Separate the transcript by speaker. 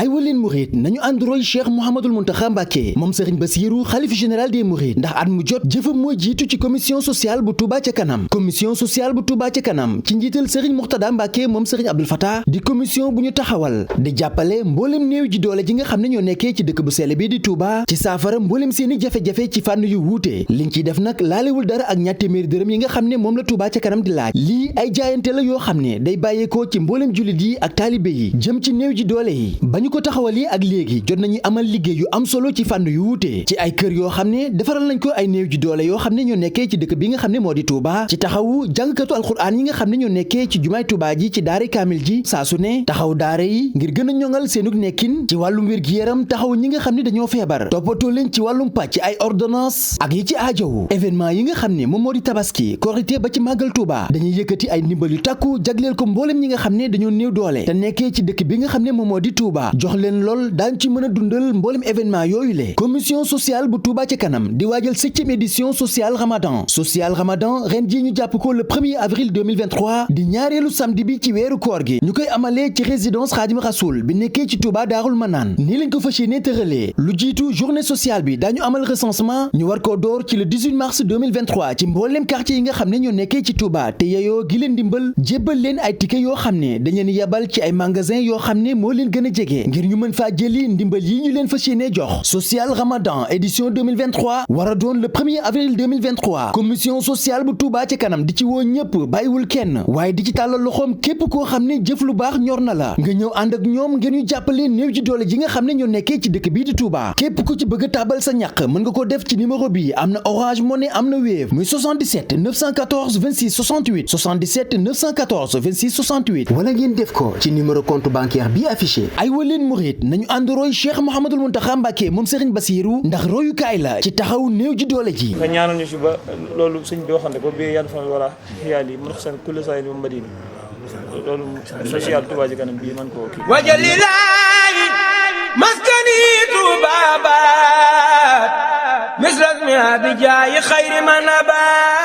Speaker 1: ay waleen murid nañu ànd roy Cheikh Mouhamadoul Mountakha Mbacké moom Serigne Bassirou xalif général des mourides ndax at mu jot jëfam mooy jiitu ci commission sociale bu Touba ca kanam commission sociale bu Touba ca kanam ci njiital Serigne Mourtada Mbacké moom Serigne Abdoul Fattah di commission bu ñu taxawal di jàppale mboolem néew ji doole ji nga xam ne ñoo nekkee ci dëkk bu sell bi di Touba ci saafara mboolem seeni jafe-jafe ci fànn yu wuute liñ ciy def nag laalewul dara ak ñaar téeméeri dërëm yi nga xam ne moom la Touba ca kanam di laaj lii ay jaayante la yoo xam ne day bàyyeekoo ci mboolem jullit yi ak taalibe yi jëm ci néew ji doole yi ba ñu ko taxawali ak léegi jot nañu amal liggéey yu am solo ci fànn yu wuute ci ay kër yoo xam ne defaral nañ ko ay néew ji doole yoo xam ne ñoo nekkee ci dëkk bi nga xam ne moo di Touba ci taxawu jàngkatu alxuraan yi nga xam ne ñoo nekkee ci jumaay Touba ji ci daare kaamil ji saa su ne taxaw daare yi ngir gën a ñoŋal seenug nekkin ci wàllum wér-gi-yaram taxaw ñi nga xam ne dañoo feebar toppatoo leen ci wàllum pàcc ay ordonnance ak yi ci aajowu événement yi nga xam ne moom moo di tabaski korité ba ci màggal Touba dañuy yëkkati ay ndimbal yu takku jagleel ko mboolem ñi nga xam ne dañoo néew doole te nekkee ci dëkk bi nga xam ne moom moo di Touba jox leen lool daañ ci mën a dundal mboolem événement yooyu le commission sociale bu Touba ca kanam di waajal 7e édition sociale Ramadaan ren ji ñu jàpp ko le 1er avril 2023 di ñaareelu samedi bi ci weeru koor gi ñu koy amalee ci résidence Khadim Rasoul bi nekkee ci Touba Daarul Manaan nii lañ ko fas yéene tëralee lu jiitu journée sociale bi daañu amal recensement ñu war koo door ci le 18 mars 2023 ci mboolem quartier yi nga xam ne ñoo nekkee ci Touba te yeyoo gi leen dimbal jébbal leen ay ticket yoo xam ne dañ leen yabal ci ay magasin yoo xam ne moo leen gën a jege ngir ñu mën faa jëli ndimbal yi ñu leen fas yéene jox social Ramadan édition 2023 war a doon le 1er avril 2023 commission sociale bu Touba ca kanam di ci woo ñëpp bàyyiwul kenn waaye di ci tàllal loxoom képp koo xam ne jëf lu baax ñor na la nga ñëw ànd ak ñoom ngeen ñu jàppale néew ji doole ji nga xam ne ñoo nekkee ci dëkk bii di Touba képp ku ci bëgg a tàbbal sa ñàq mën nga ko def ci numéro bi am na Orange Money am na Wave muy 77 914 26 68 77 914 26 68 wala ngeen def ko ci numéro compte bancaire bi affiché ay waleen murid nañu ànd roy Cheikh Mouhamadoul Mountakha Mbacké moom Serigne Bassirou ndax royukaay la ci taxaw néew ji doole ji
Speaker 2: nga ñaanal ñu si ba loolu sëñ bi waxoon ne ba bi yàlla fan wala xiyaal yi mën xasan kulli saa yi mu madini loolu social Touba ci kanam bii man koo kii
Speaker 3: wajalilaahi maskani Touba baat misras mi abi jaayi xayri man abaat